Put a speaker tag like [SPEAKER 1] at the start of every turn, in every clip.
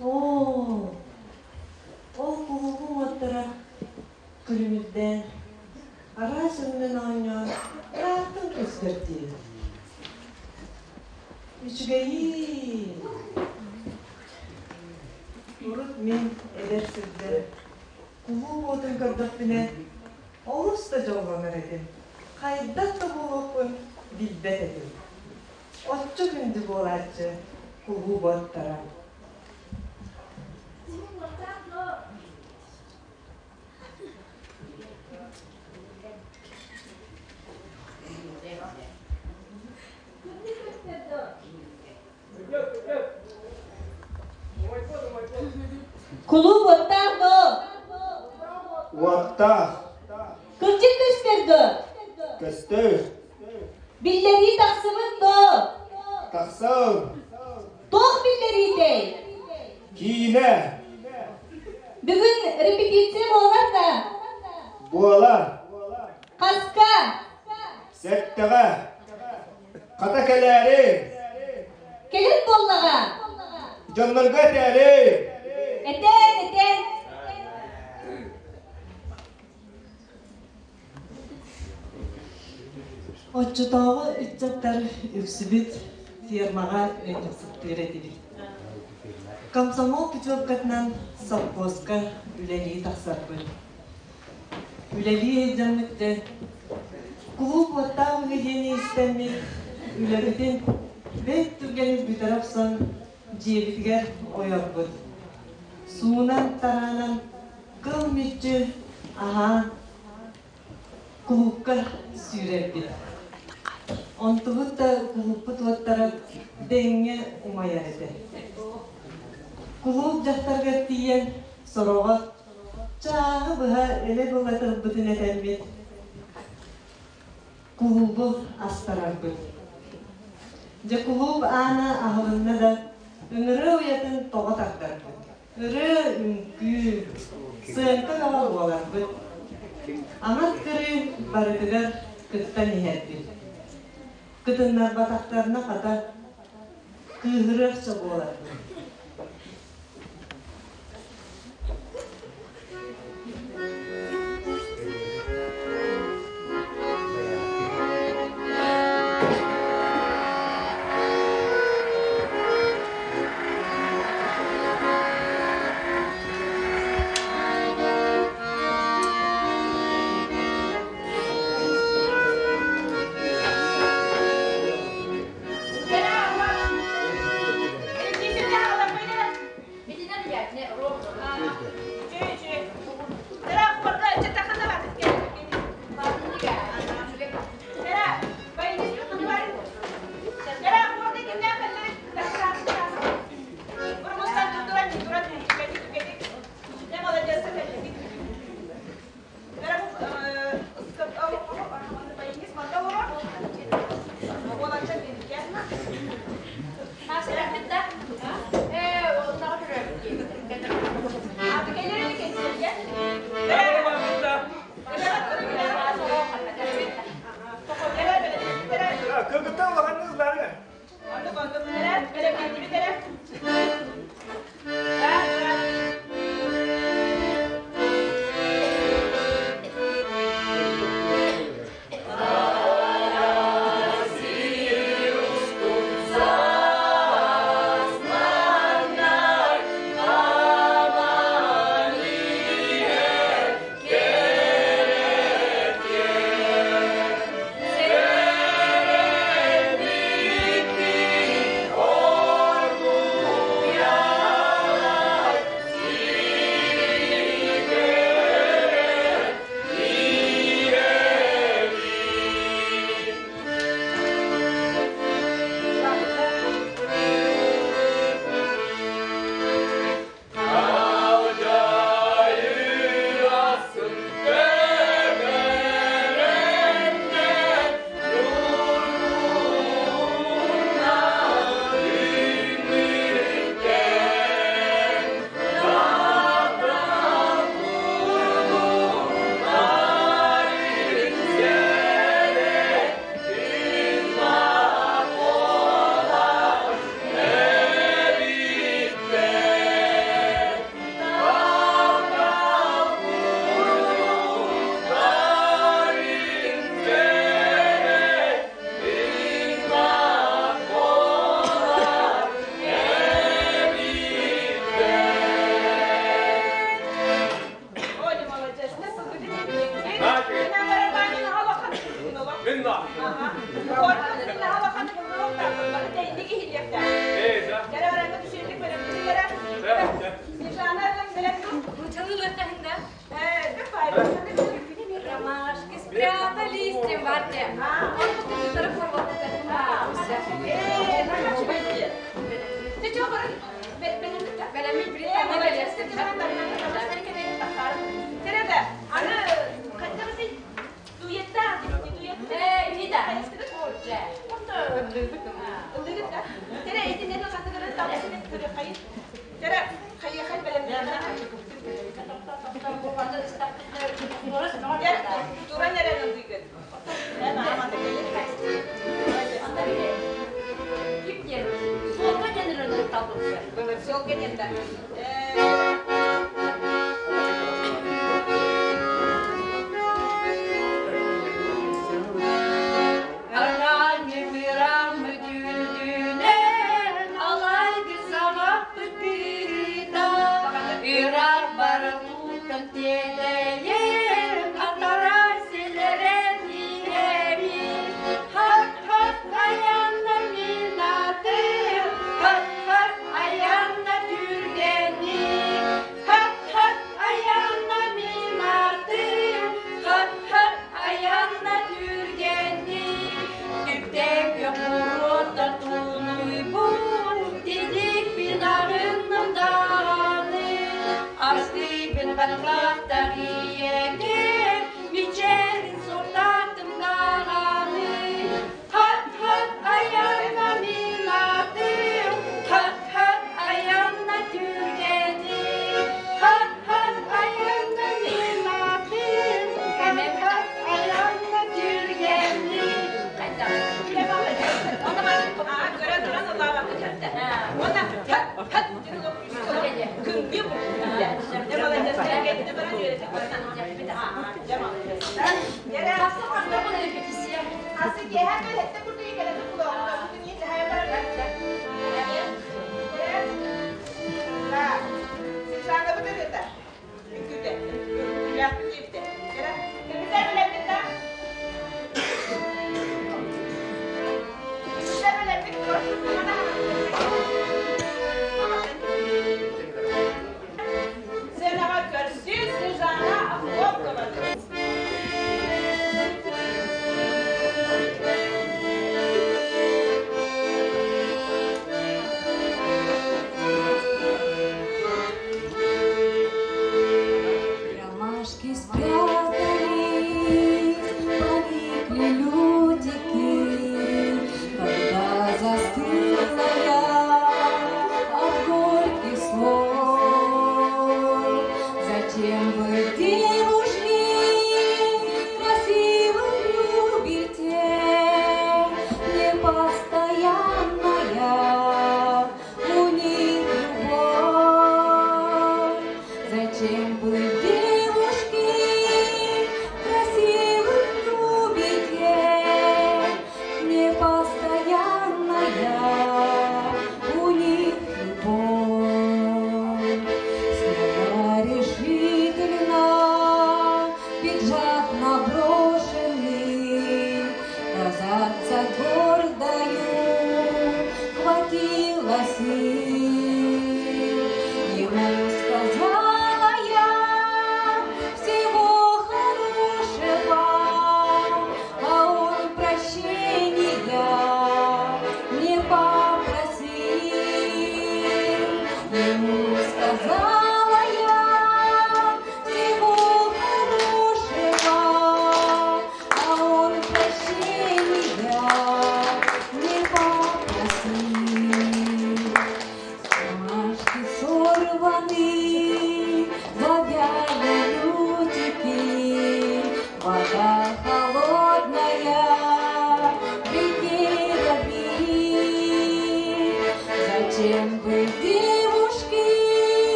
[SPEAKER 1] Оо, ол кулуһун уоттара күлүмүрдээн, араас өҥүнэн оонньоон ыраахтан көстөр дии. Үчүгэйиин! Урут мин эдэр сылдьан кулууп уотун көрдөхпүнэ, олус да дьоллонор этим, хайдах да буолуохпун билбэт этим. Оччо күндү буолааччы кулууп уоттара.
[SPEAKER 2] Кулууп уоттаах дуо?
[SPEAKER 3] Уоттаах.
[SPEAKER 2] Кырдьык көстөр дуо?
[SPEAKER 3] Көстөр.
[SPEAKER 2] Биллэрии тахсыбыт дуо?
[SPEAKER 3] Тахсар.
[SPEAKER 2] Туох биллэриитэй?
[SPEAKER 3] Киинэ.
[SPEAKER 2] Бүгүн репетиция буолар да?
[SPEAKER 3] Буолар.
[SPEAKER 2] Хаска?
[SPEAKER 3] Сэттэҕэ. Хата кэлээри.
[SPEAKER 2] Кэлин буоллаҕа.
[SPEAKER 3] Дьоннорго этээри.
[SPEAKER 2] Этэн, этэн.
[SPEAKER 1] Оччотооҕу ыччаттар үксүбүт фермаҕа ыанньыксыттыыр этибит. Комсомол путевкатынан совхозка үлэлии тахсарбыт. Үлэлии сылдьаммыт дьэ, кулууп уоттаах үһү диэни истэммит, үлэбитин бэрт түргэнник бүтэрэ охсон дьиэбитигэр ойорбут. Суунан-тараанан кыл мүччү аһаан кулуупка сүүрэрбит. Онтубут да кулууппут уоттара дэҥҥэ умайар этэ. Кулууп дьахтарыгар тиийэн сороҕор чааһы быһа элэ-была тылбытын этэммит, кулуубу астарарбыт. Дьэ кулууп аана аһылынна да, ыҥырыы уйатын тоҕо тардарбыт. Ырыа, үҥкүү, сыаҥка бөҕө буоларбыт. Аҥар кырыы барытыгар кыттан иһэрбит. Кытыннарбатахтарына хата, кыыһырыахча буоларбыт.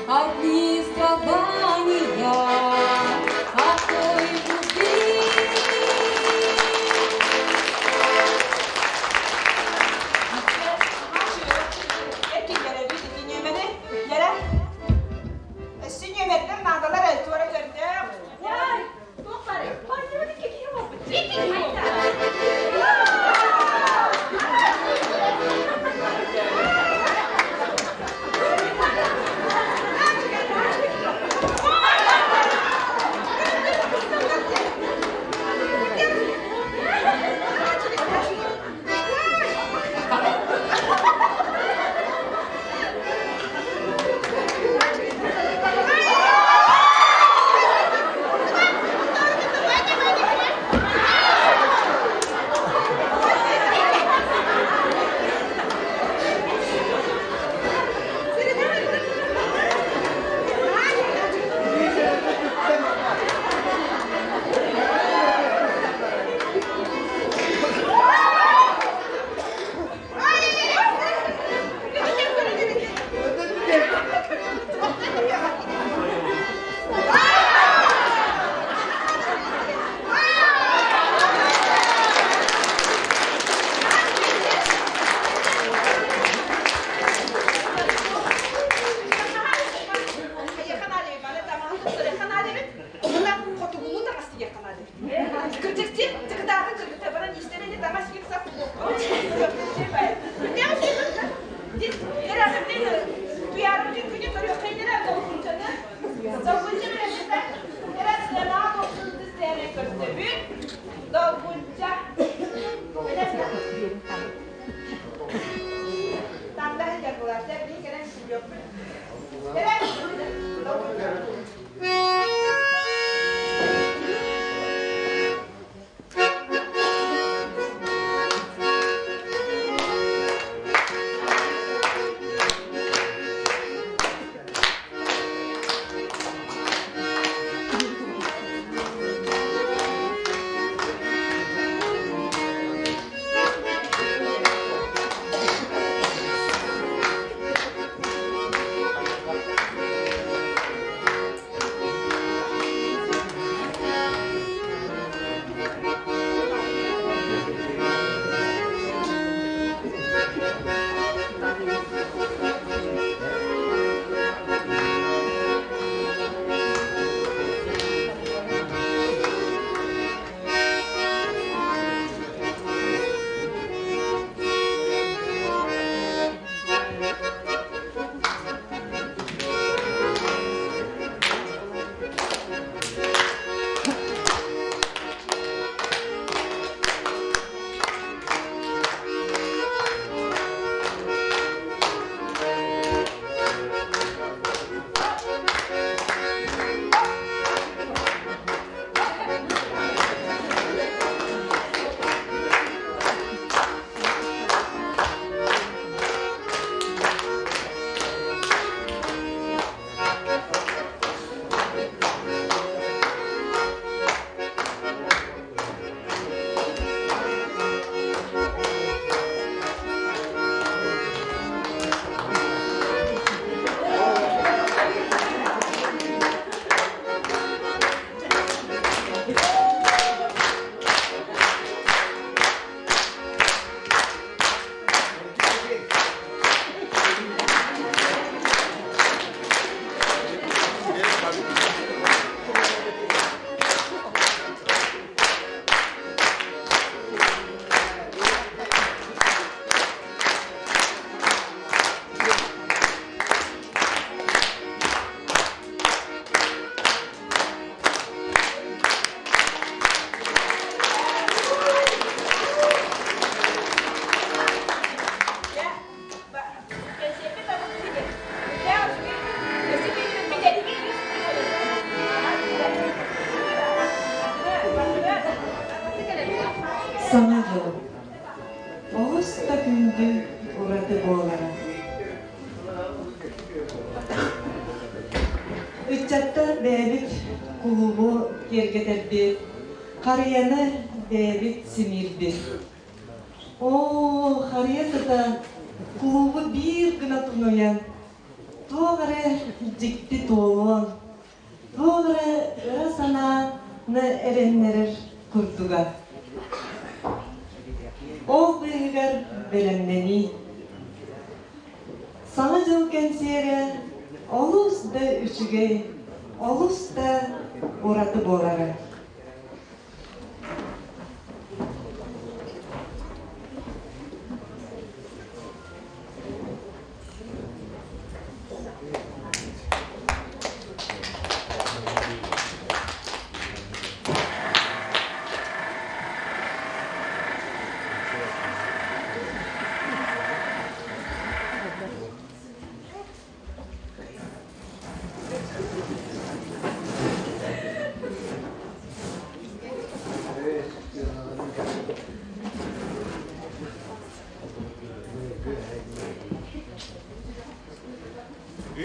[SPEAKER 4] Одни страдания, а
[SPEAKER 1] Саҥа дьыл олус да күндү ураты буолара. Ыччаттар бэйэбит кулуубу киэргэтэрбит, харыйаны бэйэбит симиирбит. Оо, харыйа сыта кулуубу биир гына тунуйан, туох эрэ дьикти туолуон, туох эрэ ыра санааны эрэннэрэр курдуга. Ол быыһыгар бэлэмнэнии. Саҥа дьыл кэнсиэрэ олус да үчүгэй, олус да ураты буолара.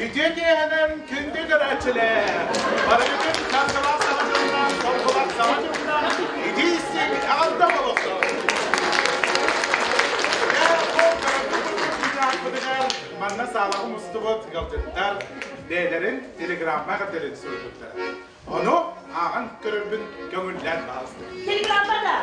[SPEAKER 4] Үтүө киэһэнэн күндү көрөөччүлэр! Барыгытын саргылаах саҥа дьылынан, соргулаах саҥа дьылынан итии истиҥ эҕэрдэ буолуохтун! Дьэ, ол көрөргүт курдук чыычаахпытыгар манна саалаҕа мустубут ыалдьыттар бэйэлэрин телеграмма эҕэрдэлэрин суруйбуттара. Ону ааҕан көрөрбүн көҥүллээн баҕастым.
[SPEAKER 5] Телеграмма да?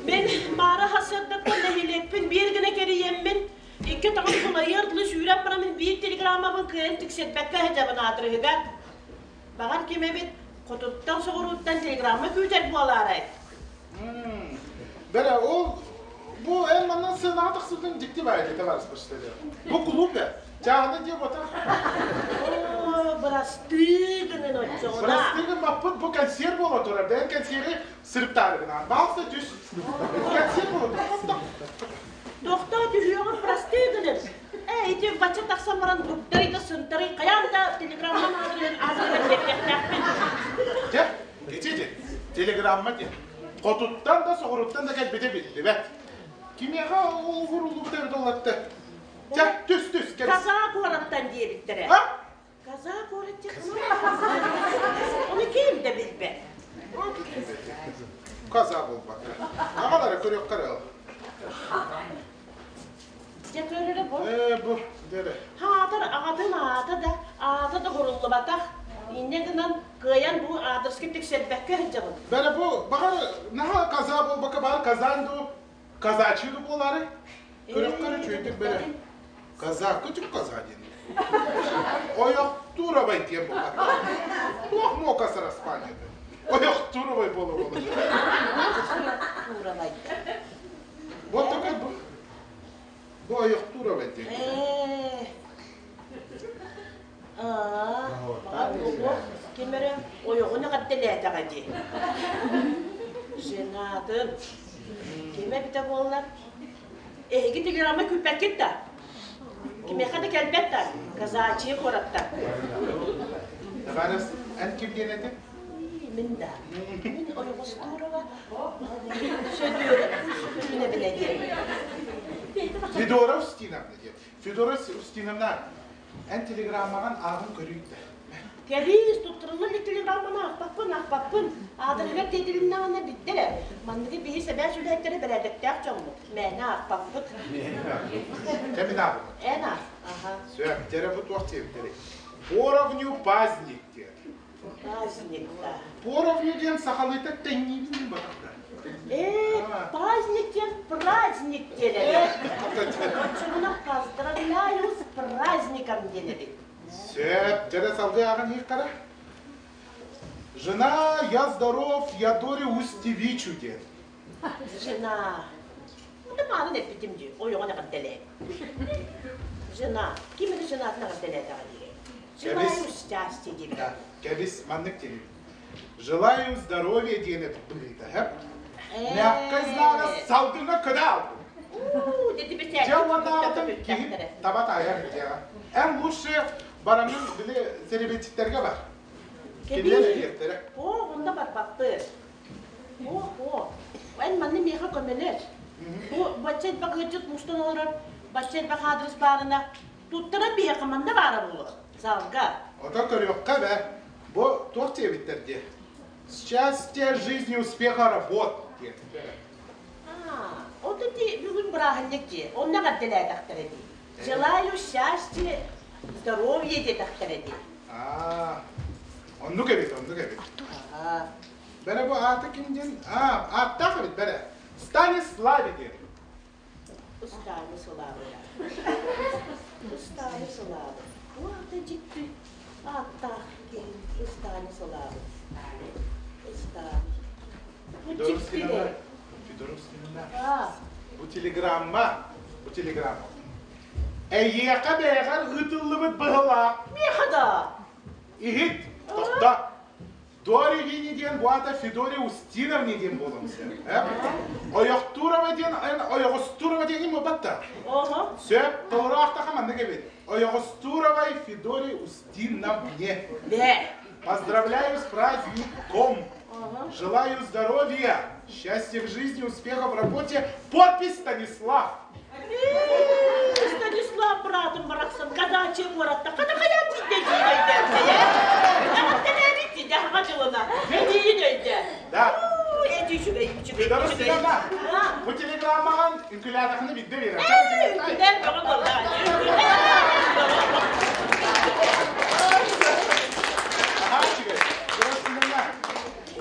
[SPEAKER 5] Мен маара хасыардаттан нэһилиэкпин биир гына кэрийэммин, икки тоҕус сылайыар дылы сүүрэн бараммын биир телеграммабын кыайан тиксэрбэккэ сылдьабын аадырыһыгар. Баҕар ким эбит хотуттан соҕурууттан телеграмма күүтэр буолаарай?
[SPEAKER 4] Бэрэ, ол бу эн манна сыанаҕа тахсыбытын дьикти баайы дии табаарыс почтальон. Бу кулууп ээ. Чааһына дии ботах.
[SPEAKER 5] Оо, Бырастыы гынын оччоҕуна.
[SPEAKER 4] Бырастыы гыммаппыт, бу кэнсиэр буола турар. Бэйэҥ кэнсиэри сырыптаары гынаан. Баалса түс. Кэнсиэр буола турар.
[SPEAKER 5] Тохтоо түһүөҕүм бырастыы гынын. Ээ, ити бачча тахсан баран дуктарый да сынтарый хайаан да телеграмман аадырыйан аадырыйан биэрдиэхтээхпин.
[SPEAKER 4] Дьэ, ити ити. Телеграмма диэн. Хотуттан да, соҕуруттан да кэлбитэ биллибэт. Кимиэхэ уһуруллубута эбит олатты. Дьэ, түс, түс, кэбис.
[SPEAKER 5] Каза куораттан диэбиттэрэ.
[SPEAKER 4] А?
[SPEAKER 5] Каза куорат Ону ким да билбэт.
[SPEAKER 4] Каза буолбакка. Аҕалара көрүөххэ эрэ ол.
[SPEAKER 5] Дьэ көрөрө бу.
[SPEAKER 4] Ээ, бу, дэрэ.
[SPEAKER 5] Хаатар аҕатын аата да, аата да хуруллубатах. Инньэ гынан кыайан бу аадырыска тиксэрбэккэ сылдьабын.
[SPEAKER 4] Бэрэ бу, баҕар наһаа каза буолбакка баар казан дуу, казачий дуу буолаары. Көрөххө үчүгэйдик бэрэ. Каза, күтүк каза диэн. Ойохтуур абай диэн буолар. Туох муока сараспаанньата. Ойохтуур абай буола буола.
[SPEAKER 5] Туурабай.
[SPEAKER 4] Вот такой бу. Бу ойохтуур абай диэн.
[SPEAKER 5] Ээ. Аа, баҕар буолуо. Ким эрэ ойоҕун эҕэрдэлээтэҕэ дии. Женатын. Ким эбитэ буоллар? Эһиги телеграмма күүппэккит да? Кимиэхэ да кэлбэт да? Казачьи куораттар.
[SPEAKER 4] Табаарыс, эн ким диэн этэ?
[SPEAKER 5] Мин да. Мин Ойоҕостуурова Сөдүөрэ Устиновна диэн.
[SPEAKER 4] Федора Устиновна диэн. Федора Устиновна, эн телеграммаҕын ааҕын көрүй да.
[SPEAKER 5] Кэбиис, туттарыллар илик телеграмманы аахпаппын, аахпаппын. Аадырыгар тиэтилиннэҕинэ бүттэ эрэ. Манныгы биһи сэбээс үлэһиттэрэ бэрээдэктээх дьоммут. Мээнэ аахпаппыт.
[SPEAKER 4] Дьэ мин ааҕым.
[SPEAKER 5] Эн аах. Аха.
[SPEAKER 4] Сөп, дьэ бу туох диэбиттэрий? Поровню пазник диэн.
[SPEAKER 5] Праздник да.
[SPEAKER 4] Поровню диэн сахалыыта тэҥниибин батахта.
[SPEAKER 5] Ээ, праздник диэн праздник диэн эбит. Оччоҕуна поздравляю с праздником диэн эбит.
[SPEAKER 4] Сөп, дьэ салгыы ааҕан иһиэххэ Жена, я здоров, я Дори Устевичу диэн.
[SPEAKER 5] Жена. Это маанын эппитим дии, ойоҕун эҕэрдэлээ. Жена. Ким эрэ женатын эҕэрдэлээтэҕэ дии. Желаю счастья диэбит.
[SPEAKER 4] Да, кэбис, маннык диэбит. Желаю здоровья диэн этip быһыыта, хэп? Мягкай знага салгыҥа көдө албын. Дьэ уоннааҕытын киһи таба таайар диэҕэ. Эн лучше бараҥын били серебряциктэргэ бар. Кинилэр эриэхтэрэ.
[SPEAKER 5] О, онно барбаппыт. О, о, эн манна миэхэ көмөлөс. Бу бачча элбэх ыалдьыт мустан олорор, бачча элбэх аадырыс баарына туттаран биһиэхэ манна баара буолуо, залга.
[SPEAKER 4] Ото көрүөххэ бэ. Бу туох диэбиттэр диэ? Счастье жизни успеха работ диэн.
[SPEAKER 5] Аа, ото ти бүгүн бырааһынньык дии, онно эҕэрдэлээтэхтэрэ дии. Желаю счастья, здоровья диэтэхтэрэ дии.
[SPEAKER 4] Аа, оннук эбит, оннук эбит.
[SPEAKER 5] Аа.
[SPEAKER 4] Бэрэ бу аата ким диэн? Аа, ааттаах эбит бэрэ. Станиславе диэн.
[SPEAKER 5] Устааны сылаабыта. Устааны сылаабыт. Бу аата дьикти ааттаах киһи Устааны сылаабыт. Устааны. Бу дьикти
[SPEAKER 4] Федор Устиновна, бу телеграмма, бу телеграмма. Эйиэхэ бэйэҕэр ыытыллыбыт быһылаах.
[SPEAKER 5] Миэхэ да.
[SPEAKER 4] Иһит, тохто. Дори Вини диэн бу аата Федория Устиновна диэн буолуон сөп. Ойохтуурова диэн Ойоҕостуурова диэн ким буолбат
[SPEAKER 5] Оһо.
[SPEAKER 4] Сөп, толору аахтаха маннык эбит. Ойоҕостуровой Федория Устиновне.
[SPEAKER 5] Бээ.
[SPEAKER 4] Поздравляю с праздником. Желаю здоровья, счастья в жизни, успеха в работе. Подпись Станислав.
[SPEAKER 5] Станислав братым барахсан казачья куоратта хата хайаан тиийдэ дии өйдөөн хаҥа дьылына эдиин өйдө
[SPEAKER 4] Да.
[SPEAKER 5] эти үчүгэй үчүгэй
[SPEAKER 4] Федора Устиновна, бу телеграммаҕын үҥкүүлээтэххинэ биирдэ биэрэр.
[SPEAKER 5] Үҥкүлээн бөҕө буолла.
[SPEAKER 4] Аһаа үчүгэй. Федора Устиновна,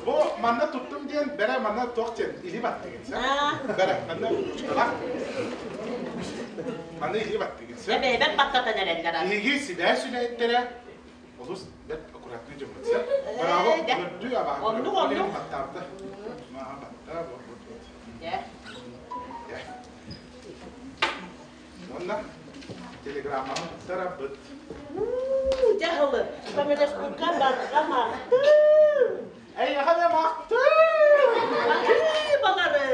[SPEAKER 4] бу манна туттум диэн бэрэ манна туох диэн илии баттыгын сэ? Бэрэ манна ручкалаах. Манна илии баттыгын сэ?
[SPEAKER 5] Эбэбэр баттатан эрэллэр.
[SPEAKER 4] Биһиги сибээс үлэһиттэрэ олус бэрт аккуратный дьоммут сэ. Браво, көрдүү абаһы.
[SPEAKER 5] Оннук, оннук.
[SPEAKER 4] Баттаабыта. Маа батта, вот, вот, вот. Уонна телеграмманы туттарабыт.
[SPEAKER 5] Дьэ. дьаһылы көмөлөспүккэ барҕа махтал!
[SPEAKER 4] Эйиэхэ да махтал!
[SPEAKER 5] Баҕары!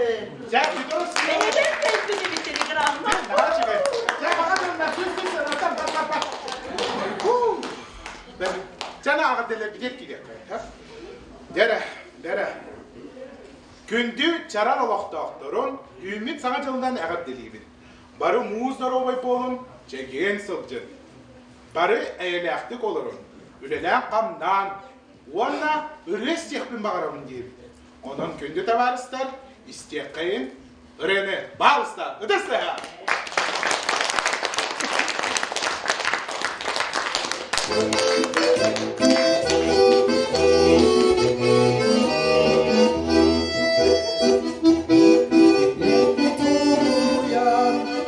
[SPEAKER 4] Дьэ, бүтүн
[SPEAKER 5] Бэйэбэр кэлбит эбит телеграмма.
[SPEAKER 4] Дьэ, баҕа тылына түс түс ырытан бар бар бар. Дьэ, ааҕырдылар билиэт кириэххэ. Дэрэ, дэрэ. Күндү чаран олохтоохторун үүммүт саҥа дьылынан эҕэрдэлиибин. Бары муус доруобай буолун, чэгиэн сылдьын. Бары эйэлээхтик олорун, үлэлээн-хамнаан уонна ырыа истиэхпин баҕарабын диэбит. Онон күндү табаарыстар, истиэххэйин, ырыаны баалыста, ытыс тыаһа!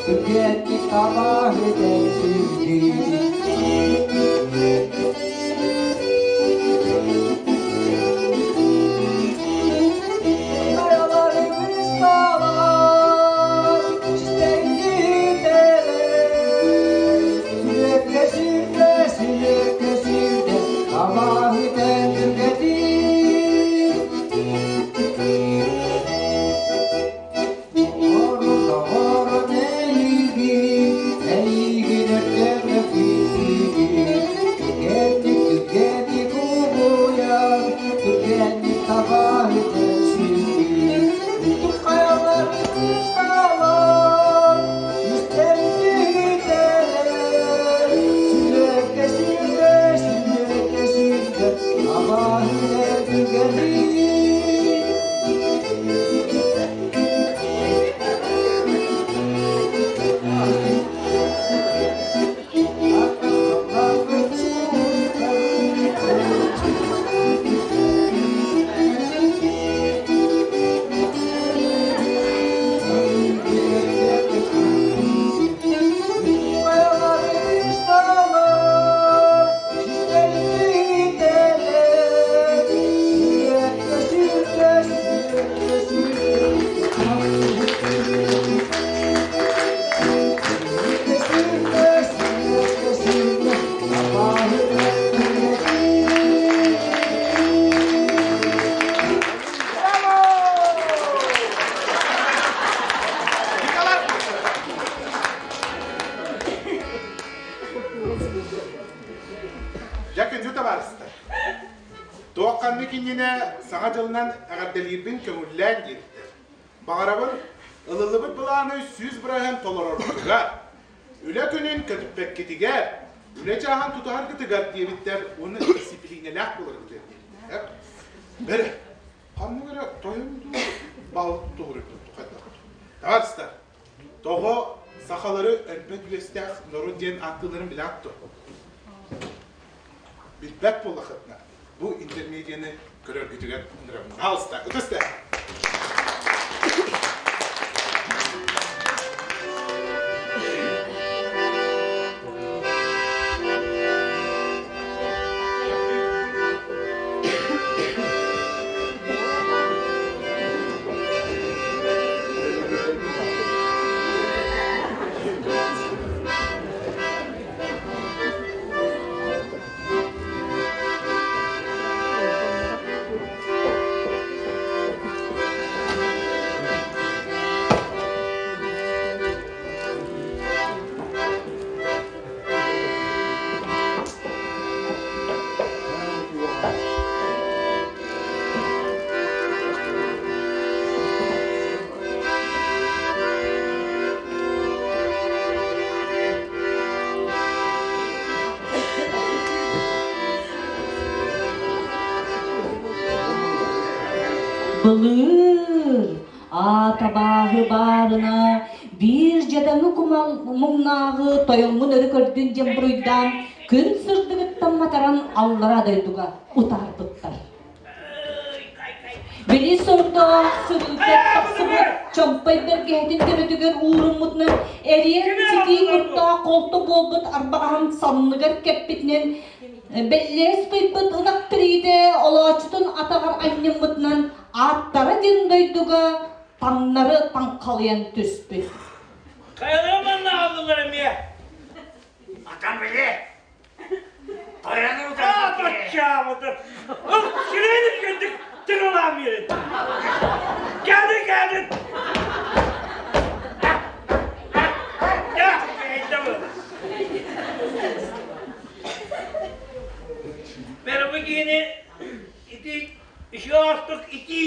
[SPEAKER 6] Түргэнник табаһытын сүрдүү.
[SPEAKER 4] Дьэ, күндү табаарыстар! Туох ханнык иннинэ Саҥа дьылынан эҕэрдэлиирбин көҥүллээн диэбиттэр. Баҕарабын, ылыллыбыт былааны 100% толороргутугар, үлэ күнүн көтүппэккитигэр, үлэ чааһын тутуһаргытыгар диэбиттэр уонна дьиссипилиинэлээх буоларгытыгар диэбиттэр. Бэрэ, ханнык эрэ тойон дуу, баалык туһуруйбут хайдах. Табаарыстар, Тоҕо сахалары өлбөт үөстээх норуот диэн ааттыылларын билэҕит дуо? Билбэт буоллаххытына, бу интермедияны көрөргүтүгэр ыҥырабын. Пожалуйста, ытыс тыаһа.
[SPEAKER 2] Былыр аата-бааһы баарына биир дьадаҥы муҥнааҕы тойоҥҥун өрө көрдүн диэн буруйдаан күн сырдыгыттан матаран аллараа дойдуга утаарбыттар. Били сордоох сырыыта тахсыбыт чомпой бэргэһэтин төбөтүгэр ууруммутунан эриэн ситии куртаах холто буолбут арбаҕаһын санныгар кэппитинэн бэллээс тыйбыт ынах тириитэ олооччутун атаҕар анньыммытынан ааттара диэн дойдуга таҥнары таҥхалыйан түспүт.
[SPEAKER 7] Хайалара манна аҕаллылар эмиэ? Атан били. Баччаабыты. Ол сирэйин үчүгэйдик тыҥалаан биэрин. Кэлин, кэлин. Бэрбигини ити еще ити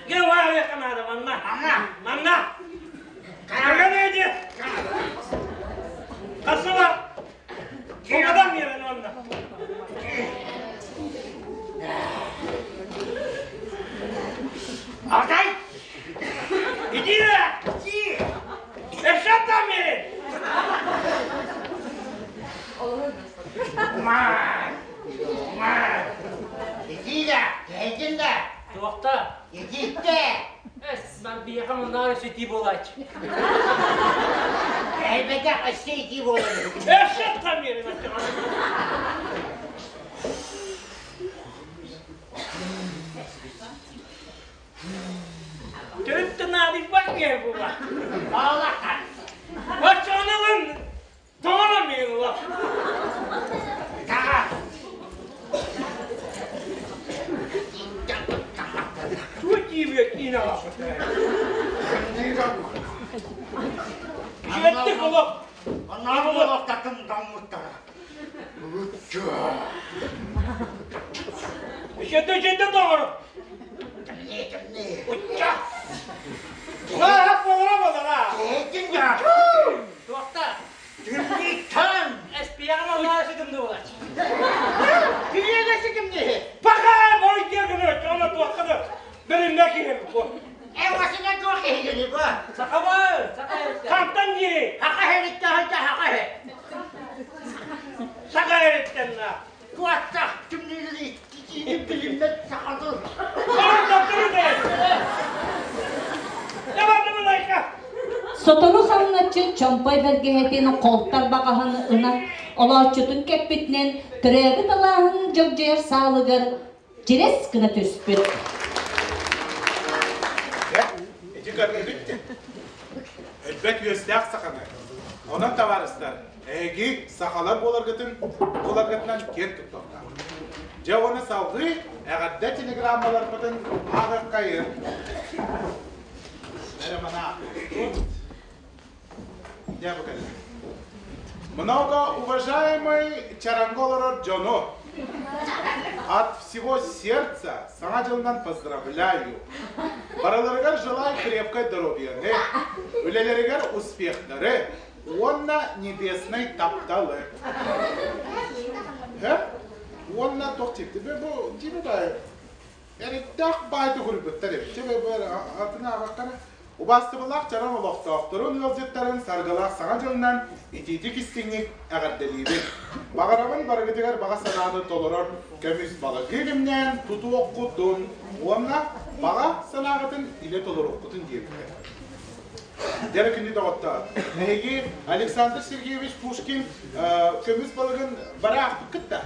[SPEAKER 7] Гевария канада манна. Манна. Манна. Кара Kasıla. Komadan yerin onunla. Alтай! Иди! Иди! Эшаттан берин!
[SPEAKER 8] Май! Май! Иди да! Кэһэтин да!
[SPEAKER 7] Туохта?
[SPEAKER 8] Ититтэ!
[SPEAKER 7] Эс, ман биһиэхэ муннаар өссө итии буолааччы.
[SPEAKER 8] Элбэтэх өссө итии буолар.
[SPEAKER 7] Эшеттан берин аччаҕа. Төрүт да наадыйбат киһи була.
[SPEAKER 8] Аалахан.
[SPEAKER 7] Оччоҕуна тоҥорон миин ыла.
[SPEAKER 8] Таҕа.
[SPEAKER 7] Туох диибиэ киинэ аҕаппыт. Үчүгэйдик олох.
[SPEAKER 8] Оннооҕу олохтатын тоҥмуттара.
[SPEAKER 7] Үчүгэйдик үчүгэйдик тоҥору.
[SPEAKER 8] Тымныы, тымныы.
[SPEAKER 7] Учча. Haa, болора болора.
[SPEAKER 8] Кэһэтин да.
[SPEAKER 7] Туохта?
[SPEAKER 8] Тымныыттан.
[SPEAKER 7] Эспиэҕин онноо сытымны булач.
[SPEAKER 8] Кириэгэ ситимниһи.
[SPEAKER 7] Пока бой дерганы, она туохханы. Бөрүннэ киһим бу.
[SPEAKER 8] Эвасына туох киһигини бу?
[SPEAKER 7] Сахабы, Хантан дири?
[SPEAKER 8] Хака хериттэ ханта хака хе.
[SPEAKER 7] Саха эриттен на.
[SPEAKER 8] Туаттах тымныылары итиини билиммэт сахалар.
[SPEAKER 2] Сотору хамначчы Чомпой бэргэһэтин холтар баҕаһын ынах олооччутун кэппитинэн төрөөбүт алааһын дьогдьойор саалыгар дьирэс гына түспүт.
[SPEAKER 4] Ити көрдүгүт Өлбөт үөстээх саханы. Онон табаарыстар, эһиги сахалар буоларгытын буоларгытынан киэн туттуохтаах. Дьэ уонна салгыы эҕэрдэ телеграммаларбытын ааҕыаххайын. Эрэ мана. Дьэ бу кэллэ. Много уважаемый Чаранга олорор дьону, от всего сердца Саҥа дьылынан поздравляю! Барыларыгар желаю крепкой здоровьяны, үлэлэригэр успехтары уонна небесный тапталы. Һэ? Уонна туох диэбит? Бу дьиби бай эриттээх баай тугуруйбуттар эбит. Дьиби бу атын ааҕахтара. Убаастабыллаах чараҥ олохтоохторун ыалдьыттарын саргылаах Саҥа дьылынан итиитик истиҥник эҕэрдэлиибин. Баҕарабын барыгытыгар баҕа санааны толорор көмүс балыгы кэмнээн тутуоххутун уонна баҕа санааҕытын илэ толоруоххутун диэбиттэр. Дьэ күндү доҕоттоор, эһиги Александр Сергеевич Пушкин көмүс балыгын бары аахпыккыт да?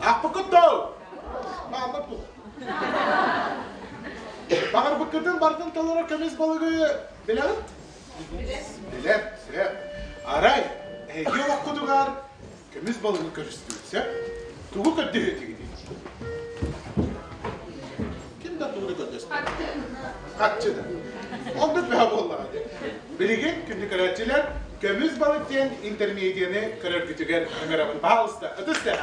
[SPEAKER 4] Аахпыккыт доо? Мааллар тух. Баҕарбыккытын барытын толорор көмүс балыгы билэҕит? Билэр, сөп. Арай, эһиги олоххутугар көмүс балыгы көрүстүгүт, сөп? Тугу көрдөһүөтүгүтүй? Ким да тугу да көрдөспөт. Хаччы да. Оннук бөһө буоллаҕа дии. Билигин күндү көрөөччүлэр, көмүс балык диэн интермедияны көрөргүтүгэр ыҥырабын. Пожалуйста, ытыс тэһэ.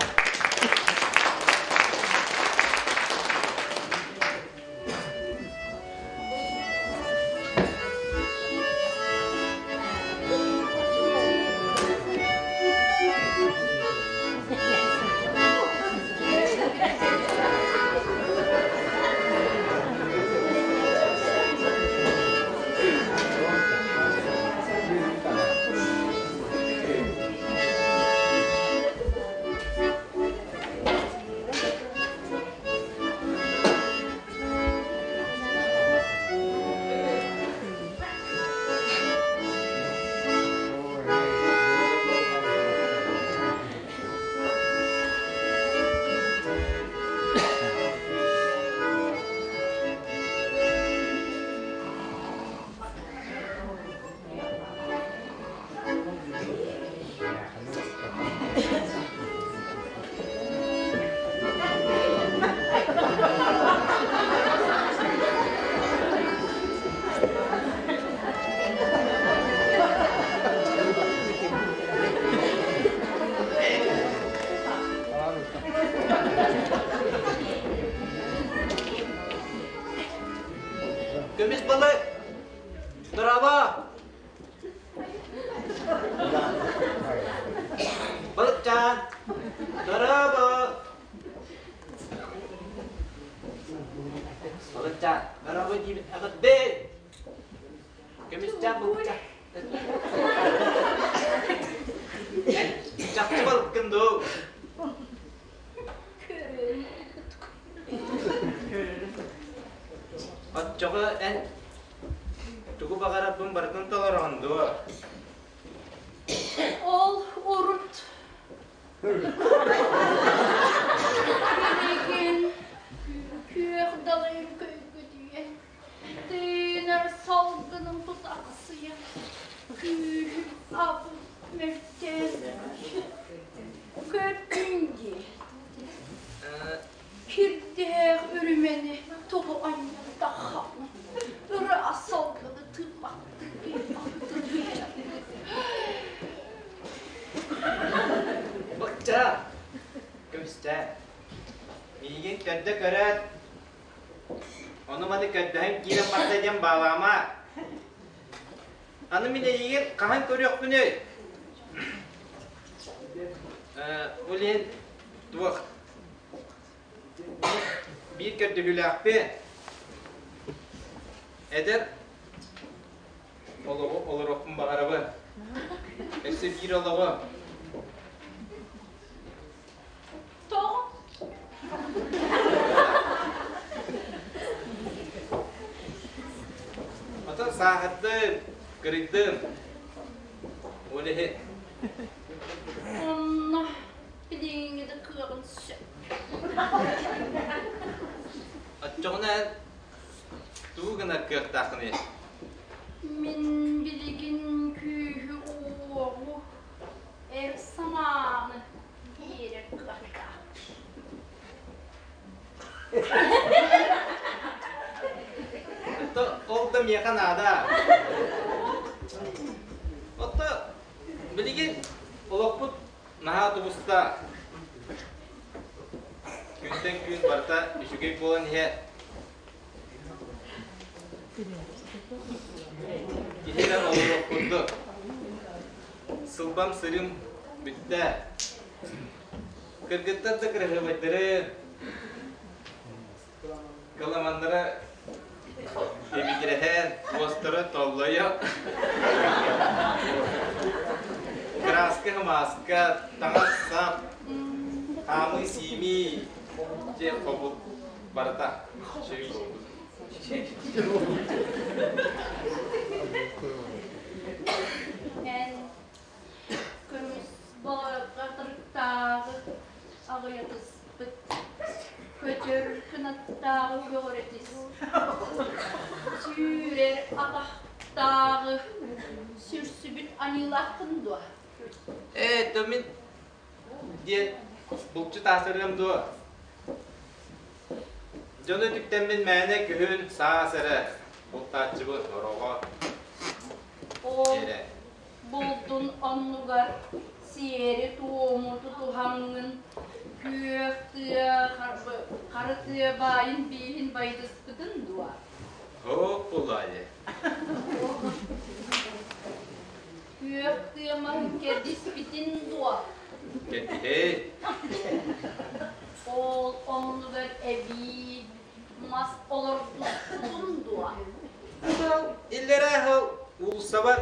[SPEAKER 3] балык! Дорообо! Балыкчаан! Дорообо! Балыкчаан, дорообо диибин эҕэрдээ! Көмүсчаан балыкчаан. Чахчы балыккын дуу? Оччоҕо эн тугу баҕарарбын барытын толороҕун дуо?
[SPEAKER 9] Ол урут билигин күөх далайым көйгүтүйэн, тыынар салгыным тутахсыйан, күүһүм абыс мөлтөөн Көрдүҥ дии, кирдээх үрүмэни тоҕо анньан таххаҕын, ыраас салгыны тыымматтыы
[SPEAKER 3] Бачча, көмүсчэ, миигин көрдө көрөөт, ону-маны көрдөһөн киирэн барда диэн баалаама. Аны мин эйигин хаһан көрүөхпүнүй? Ол иһин туох биир көрдөһүүлээхпин. Эдэр олоҕу олоруохпун баҕарабын. Өссө биир олоҕу.
[SPEAKER 9] Тоҕо?
[SPEAKER 3] Атын сааһырдым, кырыйдым. Ол иһин
[SPEAKER 9] Онно билиҥҥи да кыаҕын сөп.
[SPEAKER 3] Оччоҕуна эн тугу гынар кыахтааххыный?
[SPEAKER 9] Мин билигин күүһү-уоҕу, эр санааны биэрэр кыахтаах.
[SPEAKER 3] Ото ол да миэхэ наада. Ото билигин олохпут наһаа тубуста. Күнтэн күн барыта үчүгэй буолан иһэр. Киһи эрэ олоруох курдук. Сылбам сырым бүттэ. Кыргыттар да кыраһыабайдары, кыламаннара ибигирэһэн, уостара толлойо. Кырааска-хымааска, таҥас-сап, хаамыы-сиимии, дьэ хобут барыта үчүгэй буолбут.
[SPEAKER 9] Эн көмүс балыктааҕы аҕыйатыспыт, көтөр кынаттааҕы көҕүрэтис, сүүрэр атахтааҕы сүрсүбүт аньыылааххын дуо?
[SPEAKER 3] Ээ, то мин диэн булчут аатырыам дуо? Дьону үтүктэммин мээнэ күһүн саас эрэ бултааччыбын ороҕо
[SPEAKER 9] Ол булдун оннугар сиэри-туому тутуһаҥҥын күөх тыа хары тыа баайын бииһин байытыспытын дуо?
[SPEAKER 3] Һоок булаайы.
[SPEAKER 9] Күөх тыа маһын кэрдиспитин дуо?
[SPEAKER 3] Кэрдиһэй.
[SPEAKER 9] Ол оннугар эбии мас олордуспутун дуо?
[SPEAKER 3] Иллэрээ сыл уулуссабар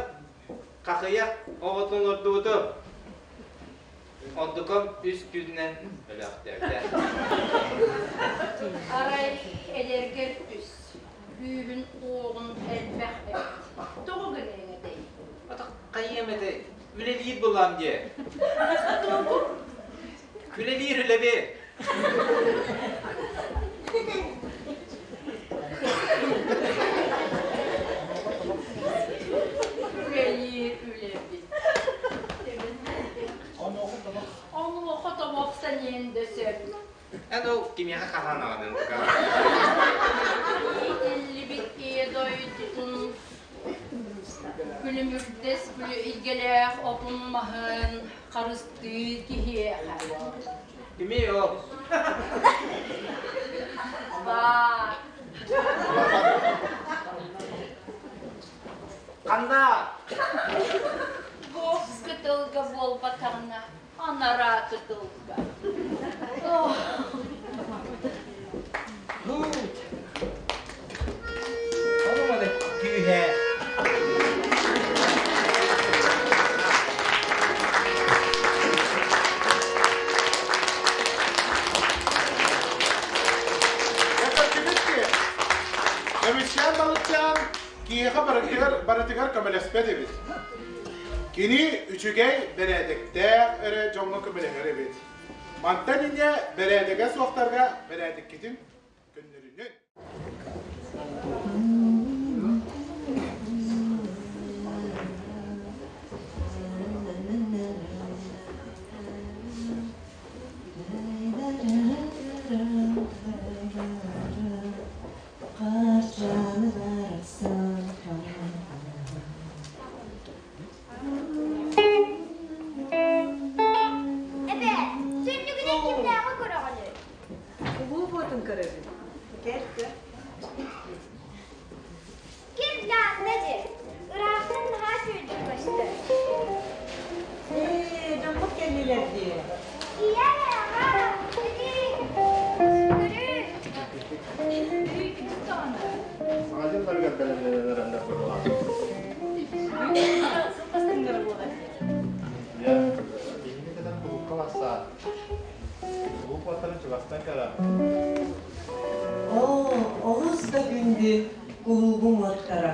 [SPEAKER 3] хахыйах оҕотун олордубутум. Онтукам үс күнүнэн өлөөхтөөбүтэ.
[SPEAKER 9] Арай эдэргэр түс, күүһүн уоҕун элбэх эбит. Тоҕо гыныаҥ этэй?
[SPEAKER 3] Ата хайыам этэй? Үлэлиир буллаам диэ.
[SPEAKER 9] Тугу?
[SPEAKER 3] Үлэлиир үлэби.
[SPEAKER 9] Үлэлиир үлэбит. Онуоха тобох сэниэн да сөп.
[SPEAKER 3] Эн ол кимиэхэ хаһаанаҕын
[SPEAKER 9] Иитиллибит ийэ дойдутун күлүмүрдэс илгэлээх отун-маһын харыстыыр киһиэхэ.
[SPEAKER 3] Кимий ол?
[SPEAKER 9] Баар.
[SPEAKER 3] Ханна?
[SPEAKER 9] Бу кытылга буолбатаҕына, анараа кытылга.
[SPEAKER 6] Gut. Ону маны күүһэ.
[SPEAKER 4] Көмүсчээн балыкчаан киһиэхэ барытыгар, барытыгар көмөлөспөт эбит. Кини үчүгэй бэрээдэктээх эрэ дьоҥҥо көмөлөһөр эбит. Мантан инньэ бэрээдэгэ суохтарга бэрээдэккитин көннөрүнүн.
[SPEAKER 10] Эбээ, сүнньүгүнэн кимнээҕи көрөҕүнүй?
[SPEAKER 1] Улуу буотун көрөбүн. Кэл көр.
[SPEAKER 10] Ким даанна дии? Ыраахтан наһаа сүүрдүк көстөр.
[SPEAKER 1] Ээ, дьоммут кэллилэр дии.
[SPEAKER 10] Ийээ, аҕаа, эдии, көрүүй.
[SPEAKER 3] Саҥа дьылларыгар бэлэмнэнэн эрэннэр быһыылаах.
[SPEAKER 5] Сылтастыҥнара буолар.
[SPEAKER 3] Дьэ, биһиги кэлэн кулуупка барсаат, кулууп уоттарын чугастан көрөн.
[SPEAKER 1] Оо, олус да күндү кулуубум уоттара.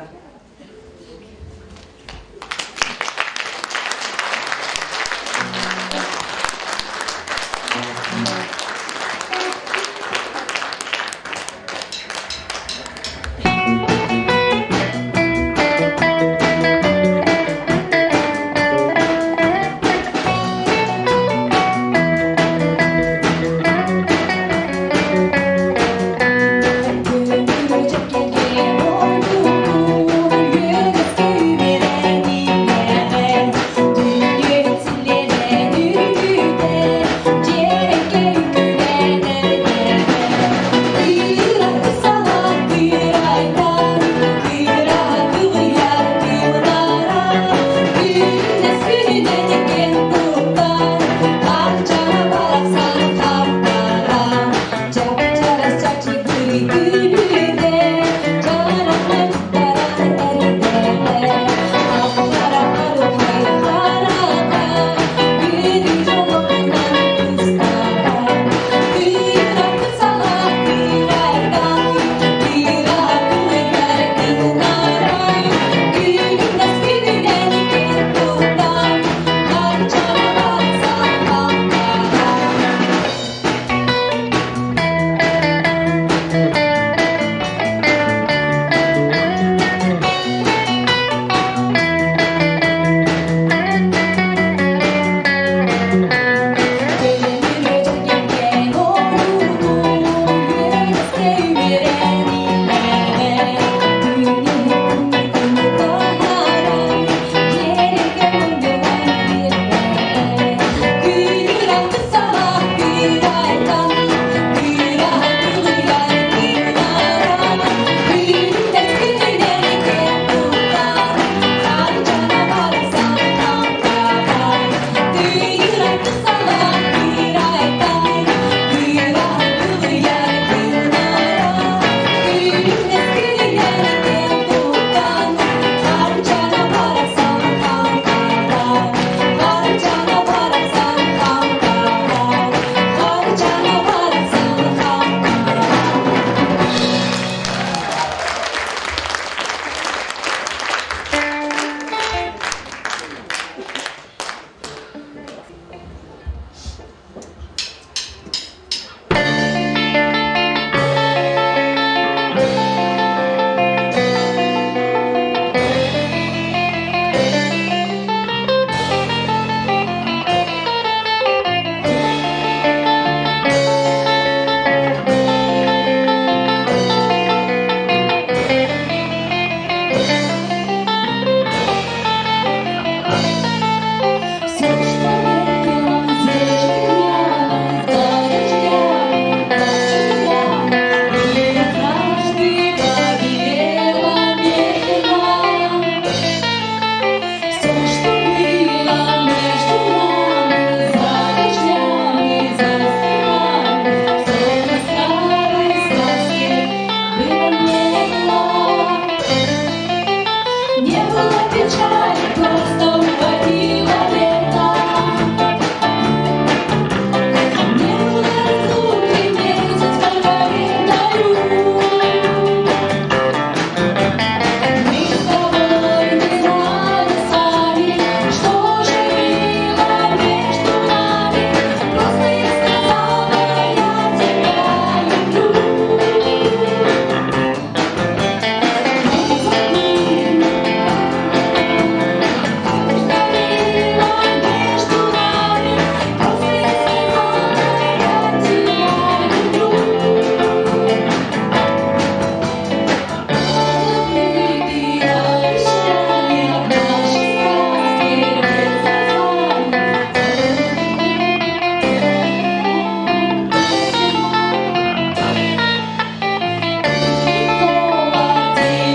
[SPEAKER 11] Не было печали, просто уходило лето. Не было разлуки, месяц по календарю. Мы с тобой не знали сами, что же было между нами. Просто я сказала, я тебя люблю. Между нами, просто я сказала, я тебя люблю. Забытые обещания, наши сказки предсказания.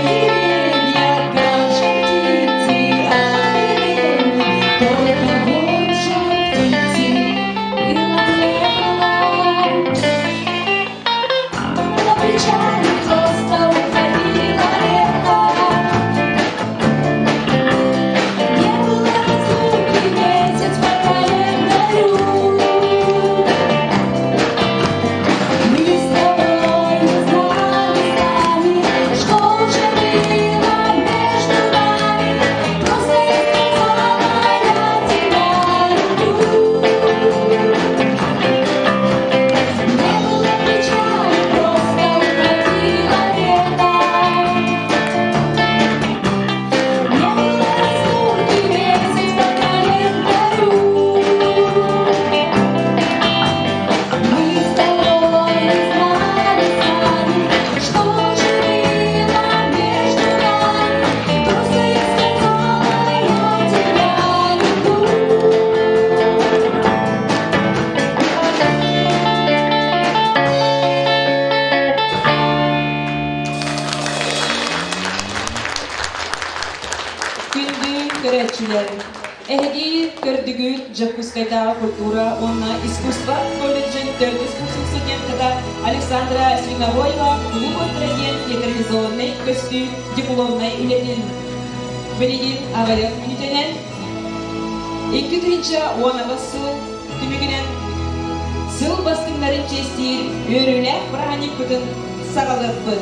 [SPEAKER 11] Деревья, как же птицы охренели, только вот жар птицы было не было. На печали просто уходило лето. Не было разлуки, месяц по календарю. Мы с тобой не знали сами, что же было между нами. Просто я сказала, я тебя люблю. Не было печали, просто уходило лето. Не было разлуки, месяц по календарю. Мы с тобой не знали сами, что же было между нами. Просто я сказала, я тебя люблю.
[SPEAKER 12] Күндү көрөөччүлэр, эһиги көрдүгүт Дьокуускайдааҕы культура уонна искусство колледжын төрдүс курсун студентката Александра Свинобоева Кулууп уоттара диэн театрализованнай көстүү дипломнай үлэтин. Билигин аҕыйах мүнүүтэнэн 2018 сыл түмүгүнэн сыл бастыҥнарын чиэстиир үөрүүлээх бырааһынньыкпытын саҕалыахпыт.